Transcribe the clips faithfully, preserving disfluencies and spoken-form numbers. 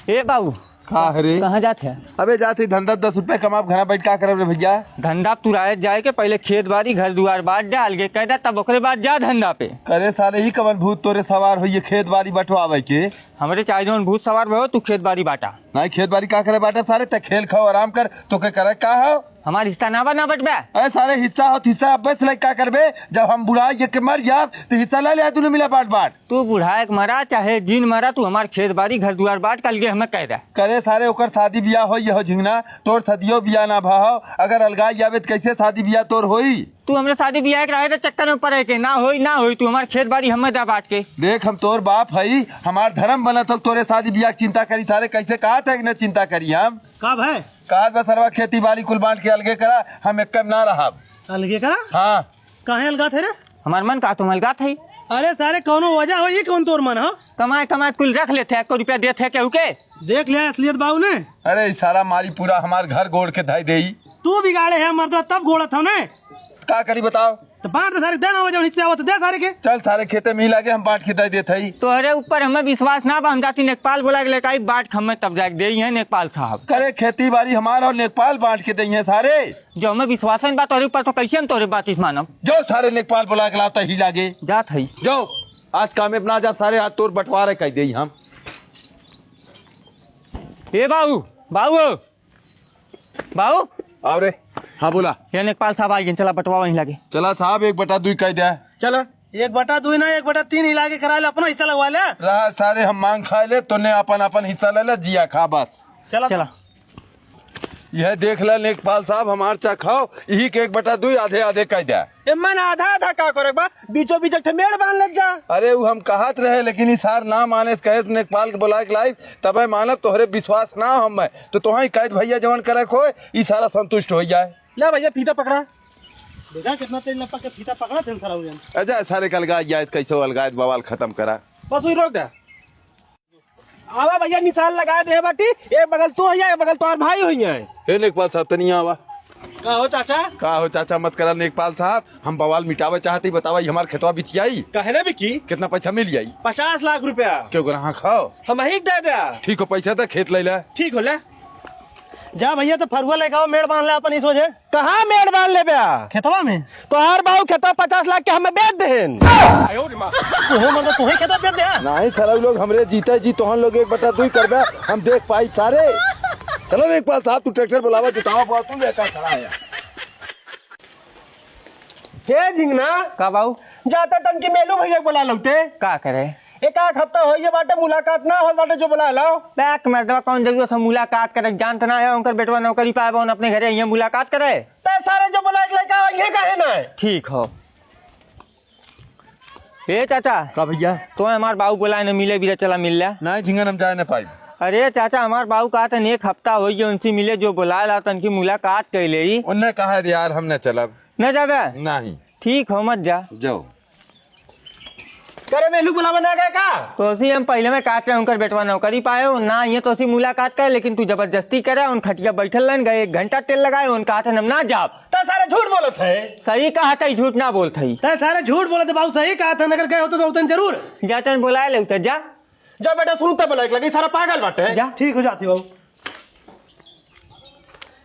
ए बाबू, का है रे? कहाँ जात है? अबे जात ही धंधा, दस रुपया कमाब, घरा बैठ का करब रे भैया? धंधा तुराए जाए के पहले खेत बाड़ी घर दुआर बांट डाल के कह दे, तब ओकरे बाद जा धंधा पे। करे साले, ही कवन भूत तोरे सवार होइए खेत बाड़ी बंटवावे के? हमरे चाहे जौन भूत सवार भयो, तू खेत बाड़ी बांटा। नहीं, खेत बाड़ी का करे बांटा सारे, ते खेल खाओ आराम कर, तो के करे का हो? हमार हिस्सा ना बा, ना बंटबे। अरे सारे हिस्सा हो, हिस्सा अब बस ले का करबे? जब हम बुढ़ा ये के मर जाब, तो हिस्सा ले ले, दुनो मिला बांट बांट। तू बुढ़ाए के मरा चाहे जीन मरा, तू हमार खेत बाड़ी घर दुआर बांट, कल के हमें कह दे। करे सारे, ओकर शादी बियाह होई हो झिंगना, तोर सदियो बियाह ना भा हो। अगर अलगाई जाबे त कैसे शादी बियाह तोर होई? तू हमरे शादी बियाह के रहे त चक्कर में पड़े के ना होई, ना होई, तू हमार खेत बाड़ी हमें दे बांट के। देख, हम तोर बाप हई, हमार धर्म बनत हो, तोरे शादी बियाह के चिंता करी सारे, कैसे कहा था कि न चिंता करी हम? का भाई? कहा बस सरवा खेती बाड़ी कुल बांट के अलगे करा, हम एक कम ना रहब। अलगे करा? हाँ। काहे अलगात है रे? हमार मन का तुम अलगात है? अरे सारे, कौनो वजह हो, ये कौन तोर मन हो? कमाए कमाए कुल रख लेते हैं, एको रुपया देते हैं केहू के? देख लिया असलियत बाबू ने। अरे, ई सारा मारी पूरा हमार घर गोड़ के धई देई। तू बिगाड़े है मर्दा, तब गोड़त हो ने। का करी बताओ? तो बांट दे सारे, दे ना वजह, नीचे आवत दे सारे के। चल सारे, खेते में ही लागे, हम बांट के दे देत हई। तोहरे ऊपर हमें विश्वास ना बा, हम जाती नेकपाल बोला के लेके आई, बांट के हमें तब जाके देई है नेकपाल साहब। करे खेती बाड़ी हमार और नेकपाल बांट के देई है सारे। जो हमें विश्वास नहीं बा तोरे ऊपर, तो कैसे हम तोरे बात इस मानब? जो सारे नेकपाल बोला के लाता ही लागे। जात हई। जो आज काम में ना जा सारे, आज तोर बंटवारे कह देई हम। ए बाबू, बाबू, बाबू। आओ रे। हाँ, बोला। ये नेकपाल साहब आ गए, चला बंटवा वहीं लागे। चला साहब, एक बटा दुई कह दे। चला। एक बटा दुई ना, एक बटा तीन ही लागे करा ले, अपना हिस्सा लगवा ले। रहा सारे, हम मांग खाए ले, तूने अपन अपन हिस्सा ले ले, जिया खा बस। चला। चला। यह देख ले नेकपाल साहब, हमार चखाओ, यही के एक बटा दुई आधे आधे कह दे। ए मन आधा आधा का करे बा, बीचों बीच एक ठे मेड़ बांध लग जा। अरे, वो हम कहत रहे, लेकिन ई सार ना माने, कहे नेकपाल के बुलाए के लाई, तबे मानब, तोहरे विश्वास ना हो हमें, तो तोहाई कैद भैया जवन करे खोए, ई सारा संतुष्ट हो जाए। ले भैया, फीता पकड़ा। देखा कितना तेज लपक के फीता पकड़ा थे सारा उजन। अच्छा, सारे कल गाय जाए, कैसे अलगायत बवाल खत्म करा। बस वही रोक दे। आवा भैया, निशान लगा दे बाटी, एक बगल तू है, एक बगल तोहर भाई होइहैं। ए नेकपाल साहब, तनी आवा। का हो चाचा? का हो चाचा, मत करा नेकपाल साहब, हम बवाल मिटावे चाहते ही, बतावा, ई हमार खेतवा बिचियाई? काहे ना बिकी? कितना पैसा मिल जाई? पचास लाख रुपया। क्यों ग्राहक हो? हम ही दे दे। ठीक हो, पैसा दे, खेत ले ले। ठीक हो ले। जा भैया, तो फरुआ लेके आओ, मेड़ बांध ले अपन इस वजह। कहाँ मेड़ बांध ले बे? खेतवा में। तोहार बाऊ खेतवा पचास लाख के हमें बेच देहेन। ओहो, मतलब तोहे खेतवा बेच दे? नहीं, सारा लोग हमरे जीते जी, तोहन लोग एक बटा दुई करबे, हम देख पाई सारे। चलो नेकपाल साहब, तू ट्रैक्टर बुलावा, जुतावा, बुआ, तू लेकर खड़ा है। हे झिंगना। का बाऊ? जाता तन की मेलू भैया के बुला लौटे। का करे? एक आध हफ्ता होइए बाटे, मुलाकात ना होल बाटे, जो बुला लाओ। बैक मर्दवा, कौन जरूरत है मुलाकात करे? जानत ना है, उनकर बेटवा नौकरी पाए बा, उन अपने घरे अइहैं मुलाकात करे। ते सारे जो बुलाए के लेके आओ, ये काहे ना है? ठीक हो। ए चाचा। का भैया? तो हमार बाऊ बुलाए न मिले, बीरा चला मिल ले। नहीं झिंगन, हम जाए न पाई। अरे चाचा, हमार बाऊ कहा तन एक हफ्ता होइए उनसे मिले, जो बुलाए ला तन की मुलाकात कर ले। उनने कहा है यार, हम न चलब। न जाबे? नहीं। ठीक हो, मत जा। जाओ। करे मेलू बुलावे ना गए का? तोसी हम पहले में कहत रहे, उनकर बेटवा नौकरी पाए हो, ना आइए तोसी मुलाकात करे, लेकिन तू जबरदस्ती करे, उन खटिया बैठल रहन, गए एक घंटा तेल लगाए, उन कहत हन हम ना जाब। त सारे झूठ बोलत है। सही कहत है, झूठ ना बोलत है। त सारे झूठ बोलत है, बाबू सही कहत है, अगर गए होते तो उतन जरूर। जा तन बुलाए ले उतर, जा। जा बेटा, सुन तब लायक लगी, सारा पागल बाटे। जा। ठीक हो जाती बाबू।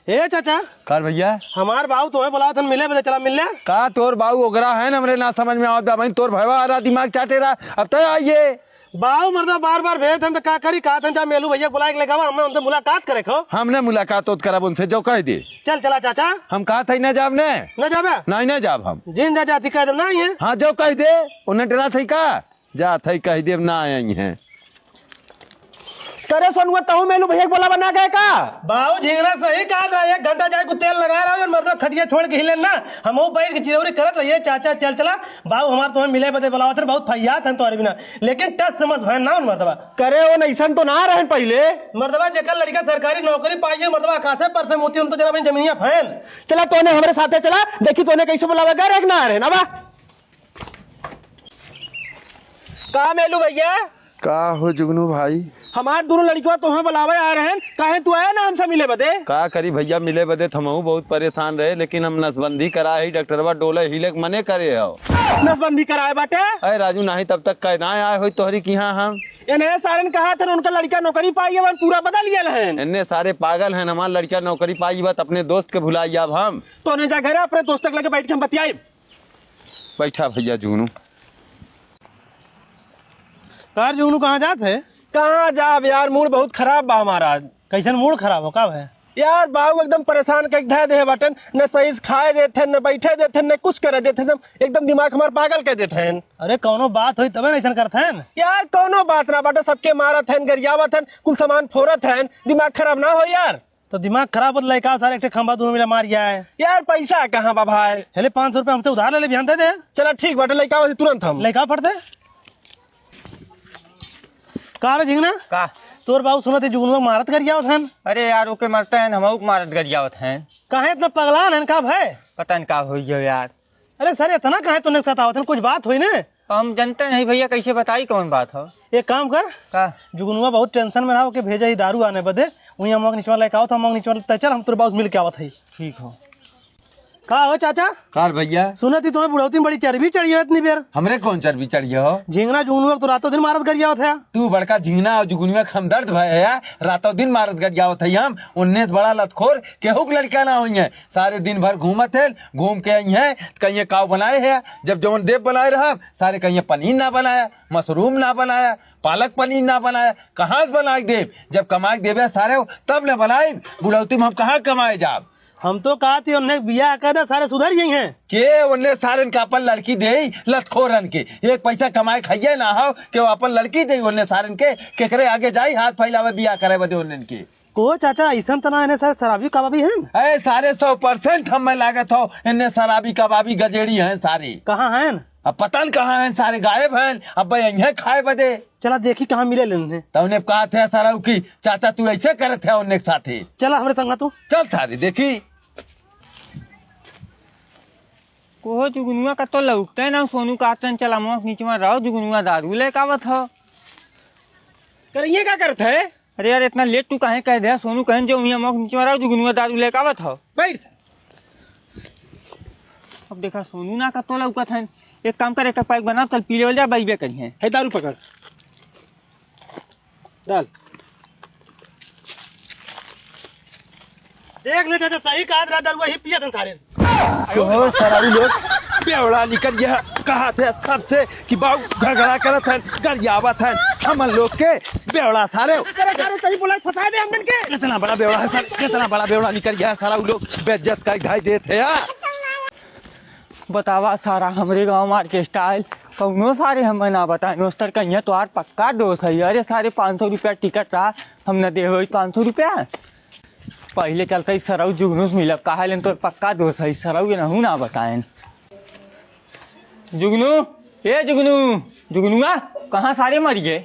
ए चाचा। का रे भैया? हमार बाऊ तोहे बुलावत हन मिले बदे, चला मिल ले। का तोर बाऊ ओगरा है न, हमरे ना समझ में आवत बा भाई, तोर भैया आ रहा दिमाग चाटे रहा, अब तय आइए। बाऊ मर्दा बार बार भेजत हन त का करी, कहत हन जा मेलू भैया बुलाए के लेके आवा, हमें उनसे मुलाकात करे खो। हम न मुलाकात होत करब उनसे, जो कह दे। चल चला चाचा। हम कहत है न जाब न। न जाबे? नहीं, न जाब हम। जिन जा जाती कह देब ना ये। हाँ, जो कह दे, उन्हें डरा थे का? जात है, कह देब ना आई हैं। करे सोनुआ, तहू मेलू भैया के बोला बना गए का? बाऊ झिंगना सही कहा रहा, एक घंटा जाए को तेल लगा रहा हो, मर्दा खटिया छोड़ के हिले ना, हम बैठ के चिरौरी करत रहिए, चाचा चल चला, बाऊ हमार तुम्हें मिले बदे बुलावत रहे, बहुत फैयात हैं तुम्हारे बिना, लेकिन टस से मस भैन ना उन मर्दवा। करे वो नैसन तो ना रहन पहले। मर्दवा जेकर लड़का सरकारी नौकरी पाइए, मर्दवा आकाशे पर से मोती, हम तो जरा अपनी जमीनिया फैन। चला तोने हमरे साथे चला, देखी तोने कैसे बुलावे गए रे, ना रहन, अब आ। का मेलू भैया? का हो जुगनू भाई? हमार दुनो लड़िकवा तोहे बुलावे आ रहेन, काहे तू आया ना हमसे मिले बदे? का करी भइया, मिले बदे त हमहू बहुत परेशान रहे, लेकिन हम नसबंदी कराए ही, डॉक्टरवा डोले हिले के मने करे हौ। नसबंदी कराए बाटे? अरे राजू, नाहीं तब तक कैदाए आए होई तोहरी किहाँ हम। एने सारेन कहा थे उनका लड़िका नौकरी पाई है, पूरा बदल गयल है। एने सारे पागल हैं, हमार लड़िका नौकरी पाई बा त अपने दोस्त के भुलाई जाब हम। तो ने जा घरे अपने दोस्त के लगे बैठ के हम बतियाई। बैठा भइया जुगनू। का रे जुगनू, कहाँ जात है? कहाँ जाब यार, मूड बहुत खराब बा हमारा आज। कैसन मूड खराब हो, का भय? यार बाबू एकदम परेशान कइ धै देहे बाटेन, न सही से खाए देत हैं, न बैठे देत हैं, न कुछ करे देत हैं, एकदम, एकदम दिमाग हमार पागल कइ देत हैं। अरे कौनो बात होई तबे न ऐसन करत हैं। यार कौनो बात ना बाटे, सबके मारत हैं, गरियावत हैं, कुल सामान फोरत हैं, दिमाग खराब ना हो यार। तो दिमाग खराब होत लइका सारे एक ठे खंभा दुनो मिला मार गया है। यार पैसा कहाँ बा भाई? हेले पाँच सौ रुपया हमसे उधार ले ले, बिहान दे दे। चला ठीक बाटे, लइका आवत तुरंत हम। लइका फट दे। का रे झिंगना? का? तोर बाबू सुनत है जुगनुआ मारत गरियावत हन। अरे यार ओके मरते हैं, हमहू के मारत गरियावत हैं। काहे इतना पगलान हन का भाई? पता न का होई गयो यार। अरे सर, इतना काहे तोने सतावत हन? कुछ बात होई ना? हम जनते नहीं भइया, कैसे बताई कौन बात हो? एक काम कर, का? जुगनुआ बहुत tension में रहा, ओके भेजा ही दारू आने बदे, वहीं हम निचवा लेके आओ तो हम निचवा लेते, चल हम तोरे बाबू से मिल के आवत है। ठीक हो। का हो चाचा? का रे भइया? सुनत ही तुम्हें बुढ़ौती में बड़ी चर्बी चढ़ी है इतनी बेर। हमरे कौन चर्बी चढ़ी हो? झिंगना जुगनुआ तो रातों दिन मारत गरियावत है। तू बड़का झिंगना और जुगनुआ के हमदर्द भय है यार, रातों दिन मारत गरियावत है हम, उन्ने से बड़ा लतखोर केहू के लड़का ना होई है। सारे दिन भर घूमत है, घूम के आई हैं, कहिए काव बनाए है, जब जौन देव बनाए रहा, सारे कहिए पनीर ना बनाया, मशरूम ना बनाया, पालक पनीर ना बनाया, कहाँ से बनाए देव? जब कमाए देवे सारे तब न बनाई, बुढ़ौती में हम कहाँ कमाए जाब? हम तो कहत ही उन्हें बियाह कर दे, सारे सुधर जाई हैं। के उन्हें सारन का अपन लड़की दे लतखोरन के, एक पैसा कमाए खाइए ना हो, के वो अपन लड़की दे उन्हें सारन के, केकरे आगे जाई हाथ फैलावे बियाह करे बदे उन्हें के। को चाचा, अइसन त ना, इन्हें सारे शराबी कबाबी हैं। ए, सारे सौ percent हमें लागत हो, इन्हें शराबी कबाबी गजेड़ी हैं सारे। कहाँ हैं? अब पता न कहाँ हैं, सारे गायब हैं। अब भाई, इन्हें खाए बदे। चला देखी कहाँ मिले लेन हैं। तो उन्हें कहा थे सारा कि चाचा तू ऐसे करत है उन्हें के साथे। चला हमरे संगा तू। चल सारे देखी। कोहो जुगनुआ का तो लौकते ना, सोनू काटन चला मोख नीचे में रहो, जुगनुआ दारू लेके आवत हो। करिए का करत है? अरे यार, इतना late तू काहे कह दे? सोनू कहन जो उहिया मोख नीचे में रहो, जुगनुआ दारू लेके आवत हो। बैठ। अब देखा, सोनू ना का तो लौकत है। एक काम कर, एक pack बना, चल पी लेवल जा, बैबे करिए। है दारू पकड़। डाल। देख ले चाचा, सही कहा रहा, दरुआ ही पियत हन सारे। ओहो, सराऊ लोग, बेवड़ा निकल गया। कहा थे सबसे कि बाऊ घगड़ा करत हन, गरियावत हन, हमन लोग के बेवड़ा सारे। अरे सारे, सही बोला, फंसा दे हमन के। कितना बड़ा बेवड़ा है सारे, कितना बड़ा बेवड़ा निकल गया है, सराऊ लोग बेइज्जत कर ढाई देत है यार। बतावा सारा, हमरे गाँव में orchestra आइल, कौनो सारे हमें ना बताए। मास्टर कहिए तोहार पक्का दोष है। अरे सारे, पाँच सौ रुपया टिकट रहा, हम न दे होई पाँच सौ रुपया। पहिले चलते ही सरऊ जुगनू से मिलब, कहा लेन तोर पक्का दोष है, सरऊ के नहू ना बताएन। जुगनू, ए जुगनू, जुगनुआ, कहाँ सारे मर गए?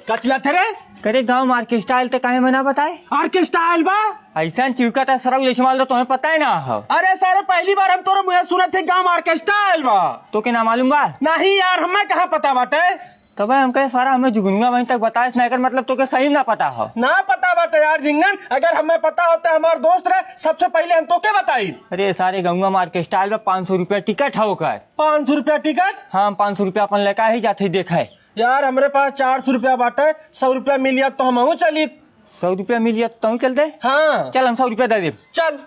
का चिल्लात है रे? करे गाँव में orchestra आइल त काहे में ना बताए? Orchestra आइल बा? ऐसा चिउका त सरऊ जैसे मान लो तुम्हें पता ही ना हो। अरे सारे, पहली बार हम तोरे मुँहे सुनत है गाँव में orchestra आइल बा। तो के ना मालूम बा? नहीं यार, हमें कहाँ पता बाटे। तब हम कहे सारा हमें जुगनुआ वहीं तक बताए ना, एकर मतलब तो के सही में ना पता हो। ना पता बाटे यार झिंगन, अगर हमें पता होता हमार दोस्त रहे, सबसे पहले हम तो के बताई। अरे सारे गौवा में orchestra आइल बा, पाँच सौ रुपया टिकट है ओकर। पाँच सौ रुपया टिकट? हाँ, पाँच सौ रुपया अपन लेका ही जाते देखे। यार, हमरे पास चार सौ रुपया बाटे, सौ रुपया मिल जात तो हमहू चलित। सौ रुपया मिल जात तो चल दे। हाँ। चल, हम सौ रुपया दे देब। चल।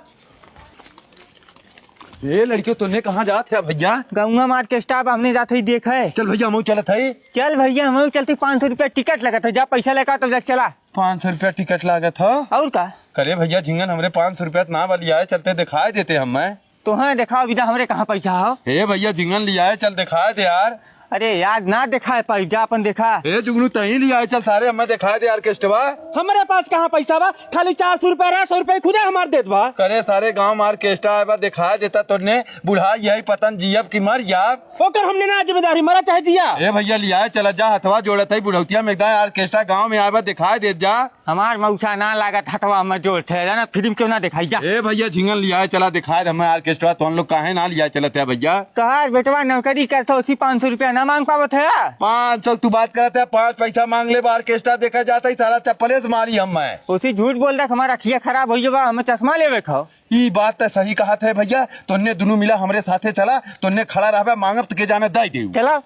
ए लड़कियों, तोने कहाँ जात है भैया? गौवा में orchestra बा, हमने जात हई देखे। चल भैया, हमहू चलत हई। चल भैया, हमहू चलती, पाँच सौ रुपया टिकट लगत है, जा पैसा लेकर तब जा चला। पाँच सौ रुपया टिकट लागत हो? और का? करे भैया झिंगन, हमरे पाँच सौ रुपया त ना बा, लियाए चलते दिखाए देते हम मैं। तोहे देखाओ बिना हमरे कहाँ पैसा हो? हे भैया, झिंगन लियाए चल, दिखाए दे यार। अरे यार, ना देखाए पाई, जा अपन देखा। ए जुगनू, तहीं लियाए चल सारे, हमें दिखाए दे orchestra। हमरे पास कहाँ पैसा बा? खाली चार सौ रुपया रहे, सौ रुपया खुदे हमार देत बा। करे सारे, गाँव में orchestra आए बा, दिखाए देता तोने। बुढ़ा यही पतन जियब की मर जाब। ओकर हमने ना जिम्मेदारी, मरा चाहे जिया। ए भैया, लियाए चला जा, हथवा जोड़त है, बुढ़ौतिया में एकदम orchestra गाँव में आए बा, दिखाए देत जा। हमार मौसा ना लागत हथवा में जोड़त है, जाना फिल्म क्यों ना दिखाई जा। ए भैया, झिंगन लियाए चला, दिखाए दे हमें orchestra, तो हम लोग काहे ना लियाए चलत है भैया? तोहार बेटवा नौकरी करत हो, उसी पाँच सौ रुपया ना मांग पावत है? पाँच सौ तू बात करत है, पाँच पैसा मांग ले, orchestra देखा जाता है, सारा चप्पले से मारी हम मैं। उसी झूठ बोल रहा, हमारा अखिया खराब हो जाबा, हमें चश्मा लेवे खाओ। ई बात तो सही कहत है भैया, तोन्ने दुनू मिला हमरे साथे चला, तोन्ने खड़ा रहबे, मांगब तो के जाने दे देउ। चला।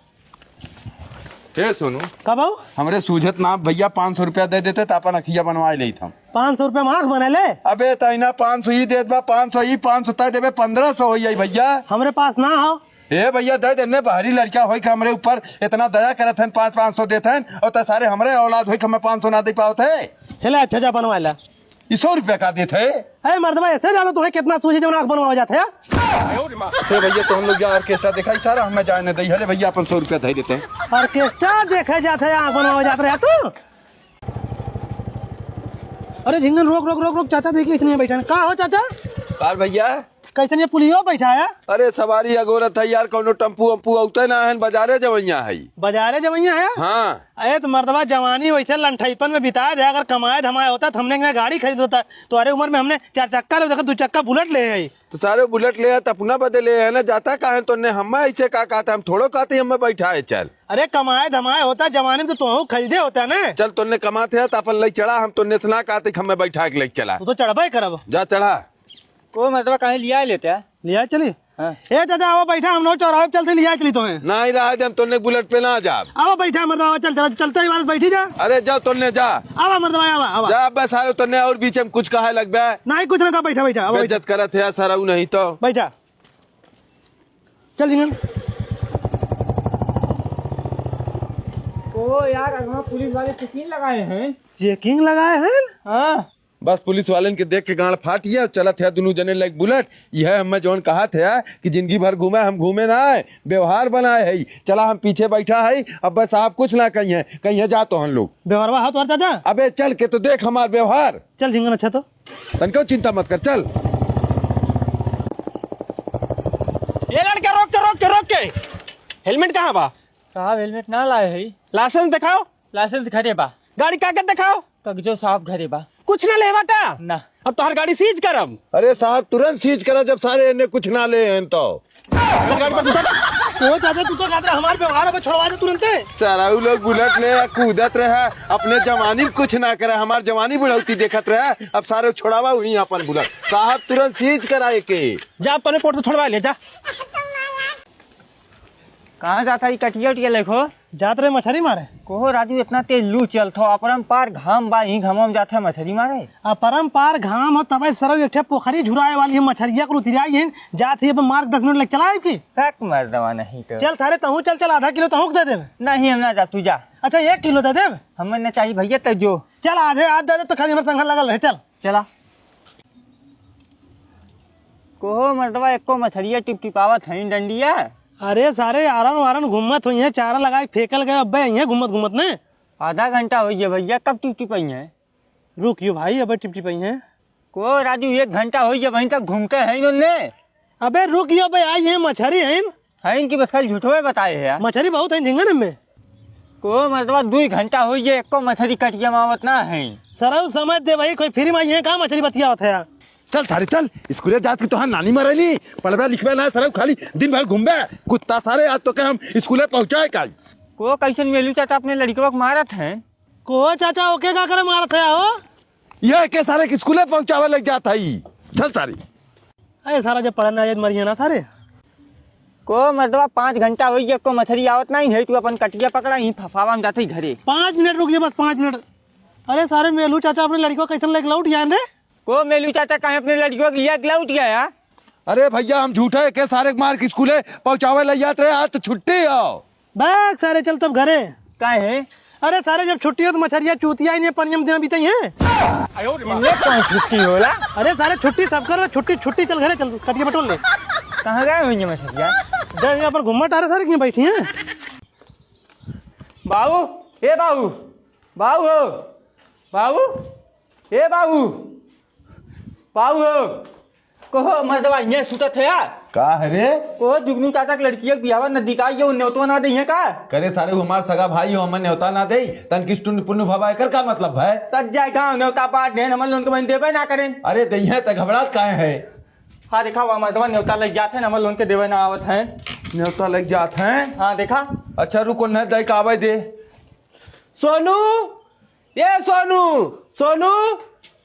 ए सोनू, का बाऊ? हमरे सूझत ना भैया, पाँच सौ रुपया दे देते तो अपन अखिया बनवाए लेत हम। पाँच सौ रुपया में आँख बना ले? अबे तैना पाँच सौ ही देत बा, पाँच सौ ही, पाँच सौ तय देबे, पन्द्रह सौ हो जाई भैया। हमरे पास ना हो। ए भैया, दे देने, बाहरी लड़का होई के हमरे ऊपर इतना दया करत हन, पाँच, पाँच सौ देत हन, और त सारे हमरे औलाद होई के हमें पाँच सौ ना दे पावत है। चला अच्छा जा बनवा ला। ई सौ रुपया का देत है? अरे मर्दवा, ऐसे जानो तुम्हें कितना सूझे जब आँख बनवावा जात है? ए भैया, तो हम लोग जा orchestra देखाई, सारा हमें जाए न दई। हले भैया, अपन सौ रुपया धई देते हैं। Orchestra देखे जात है, आँख बनवावा जात रहे तू? अरे झिंगन, रोक, रोक, रोक, रोक, चाचा देखिए, इसने बैठा है। का हो चाचा? कार भैया? कैसन ये पुलियो बैठा है? अरे सवारी अगोरत है यार, कौनो टेम्पू वम्पू औते ना है, बाजारे जवैया है। बाजारे जवैया है? हाँ। अरे तो मर्दवा जवानी वैसे लंठईपन में बिता दे, अगर कमाए धमाए होता तो हमने एक नया गाड़ी खरीद होता। तुम्हारे उम्र में हमने चार चक्का ले, देखो दो चक्का बुलेट ले आई। तो सारे बुलेट ले आए तो अपना बदे ले आए ना, जाता काहे तोन्ने हमें ऐसे का कहता, हम थोड़ो कहते हमें बैठा है चल। अरे कमाए धमाए होता जवानी में तो तुहू खरीदे होता ना। चल तोन्ने कमाते है तो अपन ले चला, हम तोन्ने से ना कहते कि हमें बैठा के ले चला। तू तो चढ़बे करब। जा चढ़ा। को मतलब कहीं लिया लेते हैं? लिया चली? हाँ। ए दादा, आवा बैठा, हम लोग चौराहे पे चलते लिया चली तुम्हें। नहीं रहा, हम तोन्ने बुलेट पे ना जाब। आवा बैठा मर्दवा, आवा, चल, चल, चलते ही वाले बैठी जा। अरे जा तोन्ने जा। आवा मर्दवा, आवा, आवा। जा बस, सारे तोन्ने और बीच में कुछ कहे लगबे। नहीं, कुछ ना कहा, बैठा, बैठा, आवा, बैठा। बेइज्जत करत है सारा, ऊ नहीं तो। बैठा। चल झिंगन। ओ यार, अगवा पुलिस वाले checking लगाए हैं। Checking लगाए हैं? हाँ। बस पुलिस वालन के देख के गांड फाट गया, चलत है दुनू जने लेके बुलेट। यह हमें जौन कहत है कि जिंदगी भर घूमे, हम घूमे ना है, व्यवहार बनाए है। चला हम पीछे बैठा है, अब बस आप कुछ ना कहिए, कहिए जा तो हम लोग। व्यवहारवा हाथ और चाचा। अबे चल के तो देख हमार व्यवहार। चल झिंगन, अच्छा तो। तनको चिंता मत कर, चल। ए लड़का, रोक के, रोक के, रोक के। Helmet कहाँ बा? साहब, helmet ना लाए है। License दिखाओ। License घरे बा। गाड़ी कागज दिखाओ। कागजो साहब घरे बा। कुछ ना ले बाटा? ना। अब तोहर गाड़ी seize करब। अरे साहब, तुरंत seize करा, जब सारे एने कुछ ना ले हैं तो। गाड़ी पर उतर। ओ दादा, तू तो कहत रहा हमार व्यवहार अब छोड़वा दे तुरंते। सारा उ लोग बुलेट ले आ कूदत रहा, अपने जवानी में कुछ ना करे, हमार जवानी बुढ़ौती देखत रहा। अब सारे छोड़ावा हुई अपन बुलेट। साहब तुरंत seize कराए के। जा अपने कोट से छोड़वा ले जा। कहाँ जाता ई कटिया उटिया लेखो? जात रहे मछरी मारे। कोहो राजू, इतना तेज लू चलत हो, अपरंपार घाम बा, ई घामवा में जात है मछरी मारे। अपरंपार घाम हो तबे सरौ एक ठे पोखरी झुराए वाली है, मछरिया को उतराई है, जात है अब मार दस मिनट लग चला है की? तक मर्दवा नहीं तो। चल थारे तहूँ चल, चल आधा किलो तहूँ के दे देब। नहीं हम ना जा, तू जा। अच्छा एक किलो दे देब? हमें ना चाहिए भैया, तो जो। चल आधे आध दे दे तो खाली हमारे संग लगल रहे, चल। चला। कोहो मर्दवा, एको मछरिया टिपटिपावत हईं डंडिया। अरे सारे आरन वारन घूमत होइहैं, चारा लगाए फेंकल गए, अब्बे अइहैं घूमत घूमत ने। आधा घंटा होइ गया भैया, कब टिपटिपाई हैं? रुक यो भाई, अबे टिपटिपाई हैं। को राजू, एक घंटा होइ गया, वहीं तक घूमते हैं इन्होंने। अबे रुक यो बे, आई हैं मछरी हैं। हैं कि बस खाली झूठवे बताए हैं यार। मछरी बहुत हैं झिंगन में। को मर्दवा, दुई घंटा होइ गया, एको मछरी कटिया में आवत ना है। सरऊ समझ दे भाई, कोई फ्री में आई है का मछरी बतियावत है यार। चल सारे चल, स्कूले जात की तोहार नानी मरेली, पढ़बे लिखबे ना सरऊ, खाली दिन भर घूमबे। कुत्ता सारे, आज तोके हम स्कूले पहुँचाए काई। को कैसन मेलू चाचा अपने लड़कवा के मारत हैं? को चाचा ओके का करे मारत है हो? ये के सारे के स्कूले पहुँचावे लग जात है। चल सारे। अरे सारा जब पढ़ना है मरिए ना सारे। को मर्दवा, पाँच घंटा होइ गया, को मछरी आवत नहीं है, तू अपन कटिया पकड़ा, यहीं फफावा में जाते ही घरे। पाँच मिनट रुक जा, बस पाँच मिनट। अरे सारे मेलू चाचा अपने लड़कवा कैसन लेके लौट गया रे? को मेलू चाचा कहे अपने लड़कवा के लिया के लौट गया यार? अरे भैया, हम झूठे के सारे के मार के स्कूले पहुँचावे ले जात रहे, आज तो छुट्टी हो। बैग सारे चल तब घरे। काहे? अरे सारे जब छुट्टी हो तो मछरिया चूतिया इन्हें पनिया में दिन बीते हैं। इन्हें कौन छुट्टी होला? अरे सारे छुट्टी सब करो, छुट्टी, छुट्टी चल घरे चल, कटिया बटोर ले। कहाँ गए होंगे मछरिया? गए होंगे अपन घूमत आ रहे सारे, क्यों बैठी हैं? बाबू, ए बाबू, बाबू हो, बाबू, ए बाबू, बाबू हो। कोहो मर्दवा, इन्हें सुतत है यार। का है रे? कोहो जुगनू चाचा के लड़किया के बियाहवा नजदीक आई है, उ न्योतवा ना दइहे का? करे सारे, उ हमार सगा भाई हो, हमें न्योता ना दे, तन किस टुन्न पुन्न भवा, एकर का मतलब है? सज जाए गाँव न्योता बांट देन, हमर लोगन के बहन देबे ना करेन। अरे दइहे त घबरात काहे है? हाँ देखा, वो मर्दवा न्योता लग जात है, हमर लोगन के देबे ना आवत है। न्योता लइके जात हैं। हाँ, देखा। अच्छा, रुको, न दइ के आवे दे। सोनू, ए सोनू, सोनू।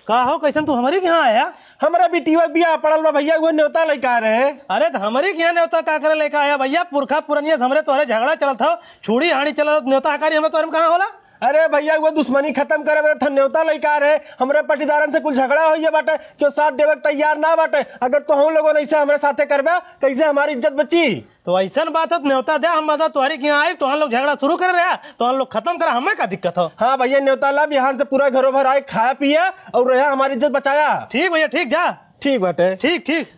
का हो, कइसन तू हमरे के यहाँ आया? हमरा बिटिया के बियाह पड़ल बा भइया, उहे न्योता लइके आए रहे। अरे, त हमरे के यहाँ न्योता का करे लइके आया भइया? पुरखा पुरनिया से हमरे तोहरे झगड़ा चलत हौ, छुड़ी हाड़ी चलत, न्योता हकारी हमरे तोहरे में कहाँ होला? अरे भइया, उहे दुश्मनी खतम करे बदे त न्योता लइके आए रहे। हमरे पटीदारन से कुल झगड़ा होइ गए बाटे, केहू साथ देवे के तैयार ना बाटे। अगर तोहू लोगन अइसे हमरे साथे करबे, कइसे हमार इज्जत बची? तो अइसन बात है, न्योता दे, हम मतलब तोहरे के यहाँ आए, तोहन लोग झगड़ा शुरू करे रहा, तोहन लोग खतम करा, हमें का दिक्कत हो? हाँ भइया, न्योता ला, बिहान से पूरा घरों भर आए, खाया पिया अउर रहा, हमार इज्जत बचाया। ठीक भइया, ठीक, जा। ठीक बाटे। ठीक, ठीक।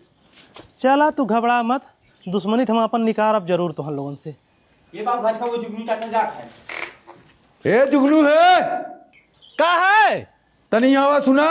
चला, तू घबरा मत, दुश्मनी त हम आपन निकारब जरूर तोहन लोगन से। ये बात भाजपा वो जुगनू चाचा जात है। ए जुगनू है। का है? तनी आवा सुना।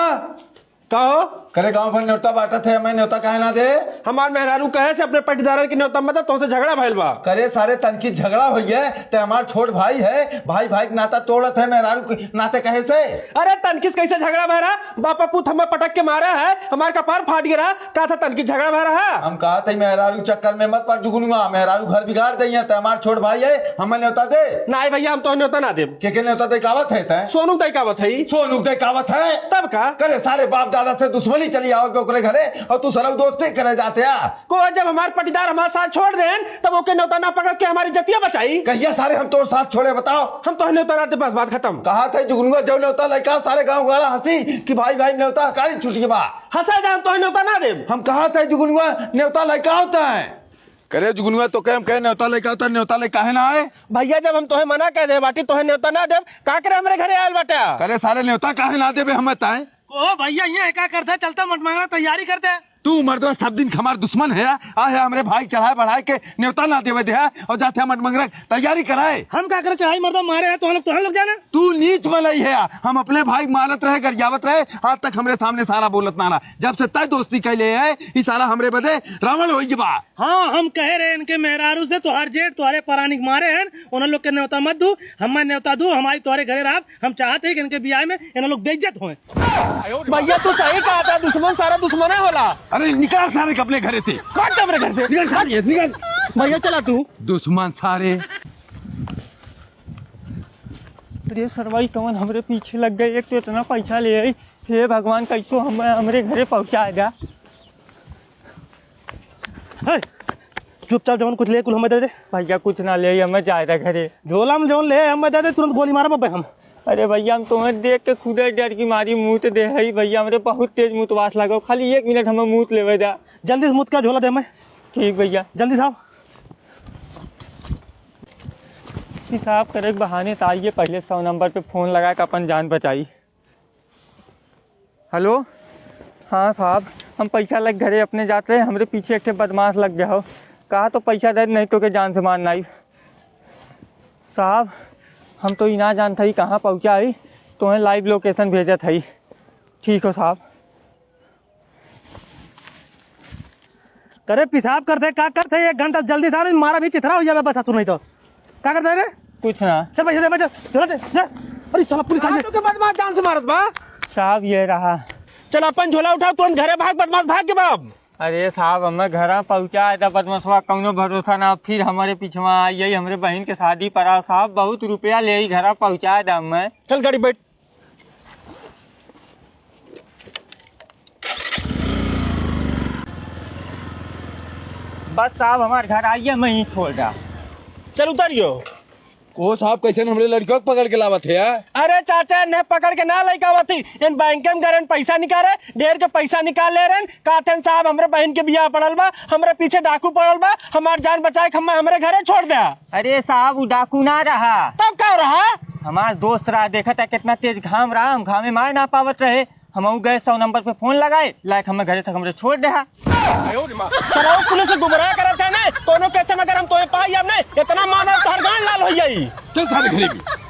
का हो? करे गाँव भर न्योता बाँटत है, हमें न्योता काहे ना दे? हमार मेहरारू कहे से अपने पटीदारन के न्योता मत दे, तोहसे झगड़ा भइल बा। करे सारे तनकी झगड़ा होइए, ते हमार छोट भाई है, भाई भाई के नाता तोड़त है मेहरारू के नाते कहे से। अरे तनकी से कइसे झगड़ा भय रहा? बापा पूत हमें पटक के मारा है, हमार कपार फाट गया रहा, का था तनकी झगड़ा भय रहा? हम कहा थे मेहरारू चक्कर में मत पड़ जुगनुआ, मेहरारू घर बिगाड़ दइहे, ते हमार छोट भाई है, हमें न्योता दे। नाहीं भइया, हम तोहे न्योता ना देब। के के न्योता दइकावत है तैं? सोनू दइकावत है। सोनू दइकावत है? तब का? करे सारे बाप दादा से दुश्मनी चली आवत बा ओकरे घरे अउर तू सरऊ दोस्ती करे जात या। को जब हमार पटीदार हमार साथ छोड़ देन, तब ओके न्योता ना पकड़ के हमार इज्जतिया बचाई। कहिया सारे हम तोर साथ छोड़े बताओ? हम तोहे न्योता ना दे, बस बात खतम। कहा थे जुगनुआ जब न्योता लइका सारे गाँव गाड़ा हँसी कि भाई भाई न्योता हकारी छूट के बा। हँसा जा, हम तोहे न्योता ना देब। हम कहा थे जुगनुआ न्योता लइका होता है। करे जुगनुआ, तोके हम कहे न्योता लइके आवत, न्योता लइके काहे ना आए? भइया, जब हम तोहे मना कइ दे बाटी, तोहे न्योता ना देब, का करे हमरे घरे आयल बाटे? करे सारे न्योता काहे ना देबे हमें ताए? ओ भइया, ये का करते, चलता मटमंगरा तैयारी करते। तू मर्दवा सब दिन हमार दुश्मन है, आ है हमरे भाई चढ़ाए बढ़ाए के न्योता ना देवे दे है, अउर जाते मटमंगरा तैयारी कराए। हम का करे चढ़ाई मर्दवा मारे है, तोहन लोग, तोहन लोग जाना। तू नीच मनई है, हम अपने भाई मारत रहे, गरियावत रहे, आज तक हमरे सामने सारा बोलत ना रहा। जब से तय दोस्ती कइले है, ई सारा हमरे बदे रावण होइ गवा। हाँ, हम कहे रहे इनके मेहरारू से, तोहार जेठ तोहरे परानी के मारे हैं, उन्हन लोग के न्योता मत दू, हमें न्योता दू, हम आई तोहरे घरे रहब, हम चाहत है कि इनके बियाह में इन्हन लोग बेइज्जत होए। भइया, तू सही कहा था, दुश्मन सारा दुश्मने होला। अरे, निकाल सारे के अपने घरे से। भाग जा हमरे घर से। निकल सारे, निकल। भइया, चला तू। दुश्मन सारे। अरे सरवाई, कवन हमरे पीछे लग गए, एक तो इतना पैसा ले आई, हे भगवान, कैसो हम, हमरे घरे पहुँचा जा। हे, चुपचाप जवन कुछ ले, कुल हमें दे दे। भइया, कुछ ना ले, हमें जाए दे घरे। झोला में जवन ले, हमें दे दे, तुरंत गोली मारब अबे हम। अरे भइया, हम तोहें देख के खुदे डर की मारी मूत दे हई भइया, हमरे बहुत तेज मुतवास लागो, खाली एक मिनट हमें मूत लेवे दा। जल्दी से मूत का झोला दे हमें। ठीक भइया। जल्दी से आओ। पेशाब करे के बहाने त आइए, पहिले सौ नंबर पे फोन लगा के अपन जान बचाई। हेलो, हाँ साहब, हम पैसा लग घरे अपने जात रहे, हमरे पीछे एक ठे बदमाश लग गया हो। कहा तो पैसा दे, नहीं तो के जान से मार नाई। साहब, हम तो ई ना जानत हई कहाँ पहुँचा हई, तोहें live location भेजत हई। ठीक हो साहब। करे पेशाब करते, का करते, एक घंटा जल्दी से आ, मारा भी चिथरा हो जावे बस, तू नहीं तो। का करते रे? कुछ ना। चल पैसे दे, पैसे, झोला दे, दे। अरे साला पुलिस आ गई। तू के बदमाश जान से मारत बा? साहब, ये रहा। चल अपन झोला उठा, तुरंत घरे भाग, बदमाश भाग के बाप। अरे साहब, हमें घरा पहुँचा दा बदमाशवा, कौनो भरोसा ना, फिर हमरे पिछवा आई, यही हमरे बहिन के शादी पड़ा। साहब, बहुत रुपया ले आई, घरा पहुँचा दा हमें। चल गाड़ी बैठ। बस साहब, हमार घर आइए, मैं ही छोड़ दा। चल उतरियो। ओ साहब, कैसे हमरे लड़कियों को पकड़ के लावत है यार? अरे चाचा, इन्हें पकड़ के ना लइके आवत ही, इन बैंक में गए रहन पैसा निकाले, ढेर के पैसा निकाल ले रहन, कहत हैं साहब, हमरे बहिन के बियाह पड़ल बा, हमरे पीछे डाकू पड़ल बा, हमार जान बचाए के हमें हमरे घरे छोड़ दे। अरे साहब, उ डाकू ना रहा। तब का रहा? हमार दोस्त रहा, देखत है कितना तेज घाम रहा, हम घामे मारे ना पावत रहे, हम गए सौ नंबर पे फोन लगाए, लायक हमें घरे तक हमरे छोड़ दे हा। सरऊ पुलिस से गुमराह करत है ना, कोनो केस में अगर हम तोहे पाई अब नहीं, इतना मार मार तोहर गांड लाल हो जाई। चल सारे घरे भी।